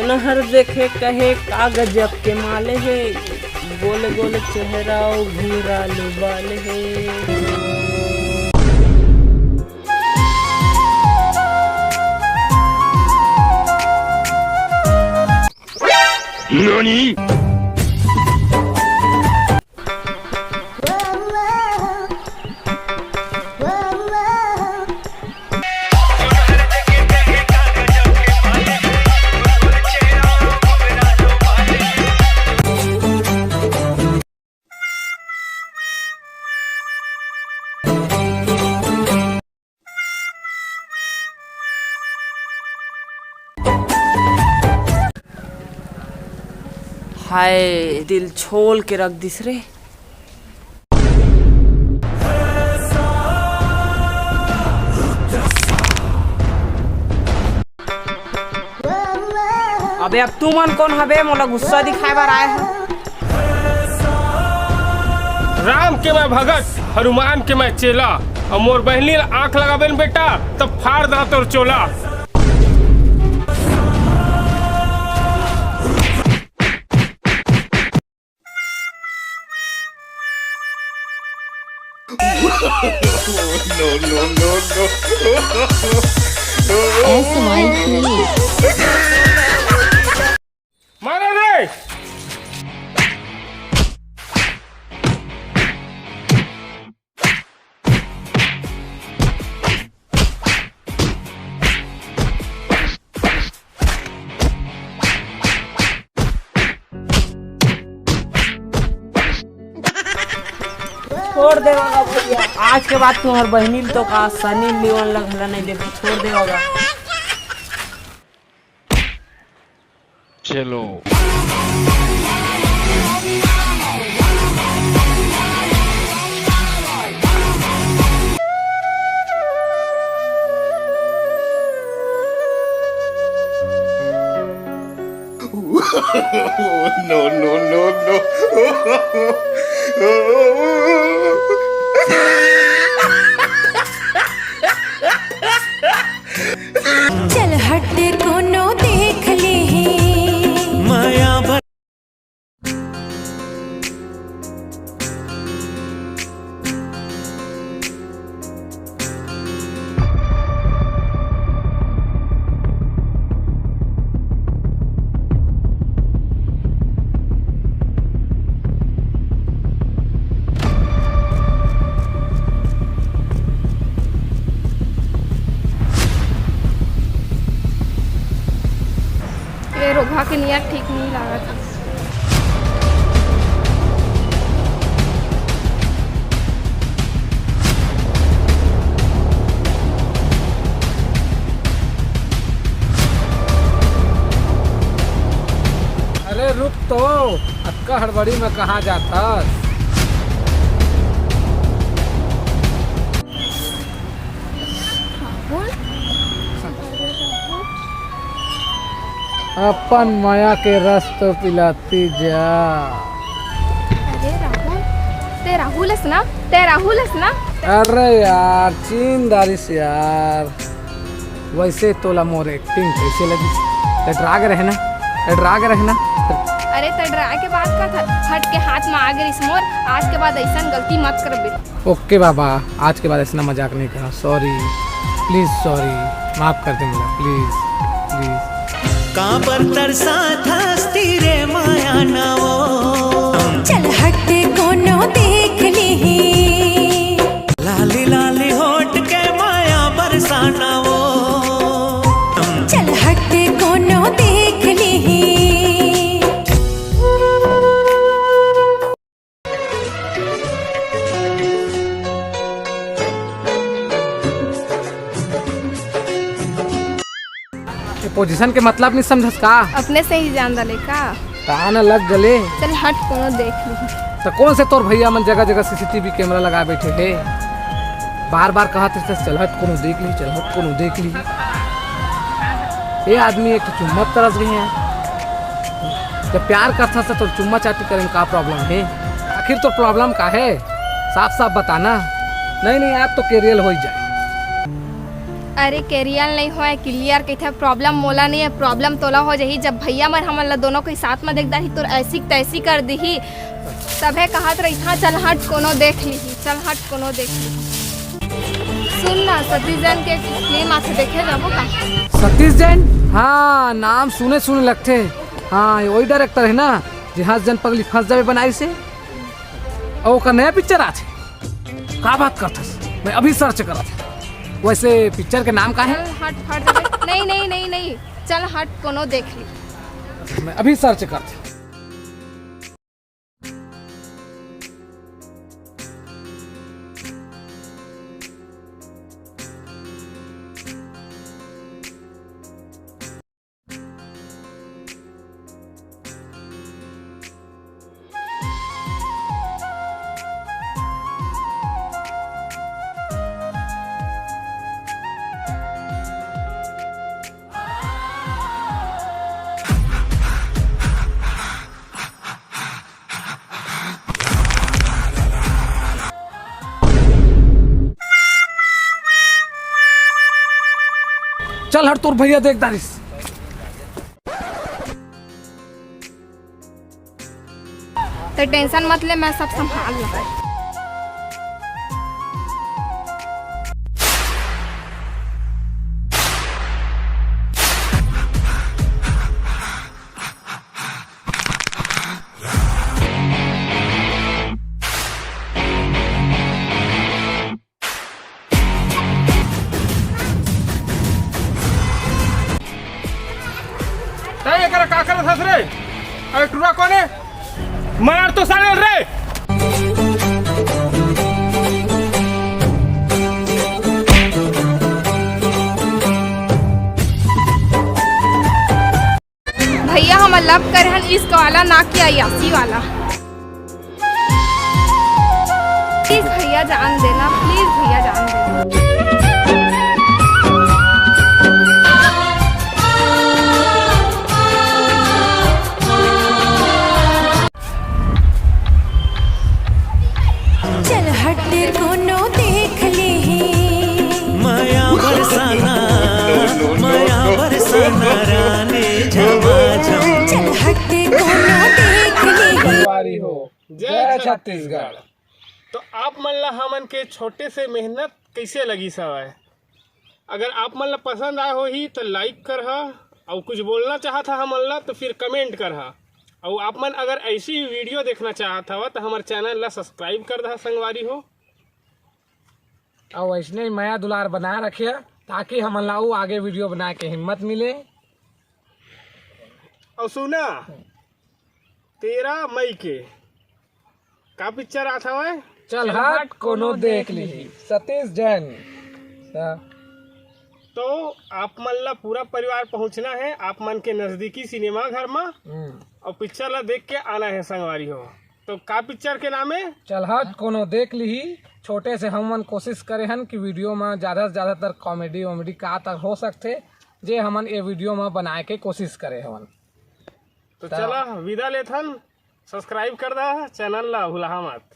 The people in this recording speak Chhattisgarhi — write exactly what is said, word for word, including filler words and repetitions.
नहर देखे कहे का गजब के माल हे, गोल गोल चेहरा अउ घुंघरालू बाल हे। हाय, दिल छोल के रख दिस रे। अबे, अब तुमन कोन हबे, मोला गुस्सा दिखाए बर आए हो? राम के मैं भगत, हनुमान के मैं चेला, अउ मोर बहिनी ला आंख लगाबे न बेटा, तब फाड़ दा तोर चोला। No, no, no, no। S Y P। मारो रे। छोड़ देवा गा भैया, आज के बाद तुम्हार बहिनी ल तो का सनी लियोन ला घला नहीं देबे, छोड़ देवा गा। चलो। No, no, no, no। चल हट कोनो देख लिही। माया भर ये रोगहा के नियत ठीक नहीं लागत हे। अरे रुक तो, अतका हड़बड़ी में कहाँ जाथस? राहुल? अपन मया के रस तो पिलाती जा। अरे राहुल, ते राहुल हस ना? ते राहुल हस ना? अरे यार, चीन डारिस यार। वैसे तोला मोर एक्टिंग कैसे लगी? ते डरा गे रहे ना? ते डरा गे रहे ना? अरे, ते डरा के बात का था? फट के हाथ में आ गे रिस मोर। आज के बाद ऐसन गलती मत करबे। ओके बाबा, आज के बाद ऐसा मजाक नहीं करना। सॉरी, प्लीज सॉरी, माफ कर दे मोला, प्लीज, प्लीज। काबर तरसाथस तेरे माया ना वो। चल हट कोनो देख लिही। लाली लाली होठ के माया बरसाना वो। चल हट कोनो देख लिही। ये पोजीशन के मतलब नहीं समझस का? अपने से ही जान डाले का? ताना लग गले। चल हट, कोनो देख ली। तो कौन से तोर भैया मन जगह जगह सीसीटीवी कैमरा लगा बैठे हे? बार बार कहत रहिस, "चल हट, कोनो देख ली, चल हट, कोनो देख ली।" ये आदमी एक तो चुम्मा तरस गए हैं। जब प्यार करथस तो चुम्मा चाटी करे में का प्रॉब्लम है? आखिर तो प्रॉब्लम का है, साफ साफ बताना। नहीं नहीं, आज तो कैरियर हो ही जाए। अरे, केरियल नहीं होय, क्लियर कहिथे। प्रॉब्लम मोला नहीं है, प्रॉब्लम तोला हो जाही, जब भैया मन हमन ला दोनों के साथ में देख डारही, तोर ऐसी तैसी कर दीही। तभे कहत रहिथा, चल हट, कोनो देख लीही, चल हट, कोनो देख लीही। सुन ना, सतीश जैन के फिल्म आथे, देखे जाबो का? सतीश जैन? हाँ, नाम सुने सुने लगथे। हाँ, ये वही डायरेक्टर है ना, जिहां जन पगली फंस जावे बनाई से। अउ ओकर नया पिक्चर आथे। का बात करथस? मैं अभी सर्च करत हूँ। वैसे पिक्चर के नाम का है? चल हट, फट जाबे। नहीं, नहीं, नहीं, नहीं, चल हट, कोनो देख ली। मैं अभी सर्च करत हूँ। चल हट, तोर भैया देख डारिस। ते टेंशन मत ले, मैं सब संभाल लूँ। तैं एकरा का करत हस रे? अरे टुरा कोन हे? मार तो साले रे। भैया, हम लव करे हन इश्क वाला, ना कि अय्यासी वाला। प्लीज भैया जान देना, प्लीज भैया जान देना। चल हट कोनो देख लेही। माया बरसाना, माया बरसाना रानी झमाझम। चल हट कोनो देख लेही। संगवारी हो। जय जय छत्तीसगढ़। तो आप मन ला हमन के छोटे से मेहनत कैसे लगिस हवय? अगर आप मन ला पसंद आए होही तो लाइक करहा, अउ कुछ बोलना चाहत हा हमन ला तो फिर कमेंट करहा। अउ आप मन अगर ऐसी ही वीडियो देखना चाहत हवा तो हमर चैनल ला सब्सक्राइब कर दहा संगवारी हो। अउ ऐसने ही मया दुलार बनाए रखिया, ताकि हमन ला अउ आगे वीडियो बनाए के हिम्मत मिले। अउ सुना, तेरह मई के का पिक्चर आत हवय? चल हट, कोनो देख लीही। सतीश जैन। हाँ। तो आप मन ला पूरा परिवार पहुंचना है आप मन के नजदीकी सिनेमा घर मा, हम्म। अउ पिक्चर ला देख के आना है संगवारी हो। तो का पिक्चर के नाम है? चल हट, कोनो देख लीही। छोटे से हमन कोशिश करे हन कि वीडियो मा ज्यादा से ज्यादातर कॉमेडी वॉमेडी का तक हो सकथे, जे हमन ए वीडियो मा बनाए के कोशिश करे हवन। तो त चला विदा लेथन, सब्सक्राइब कर दा चैनल ला, भुलाहा मत।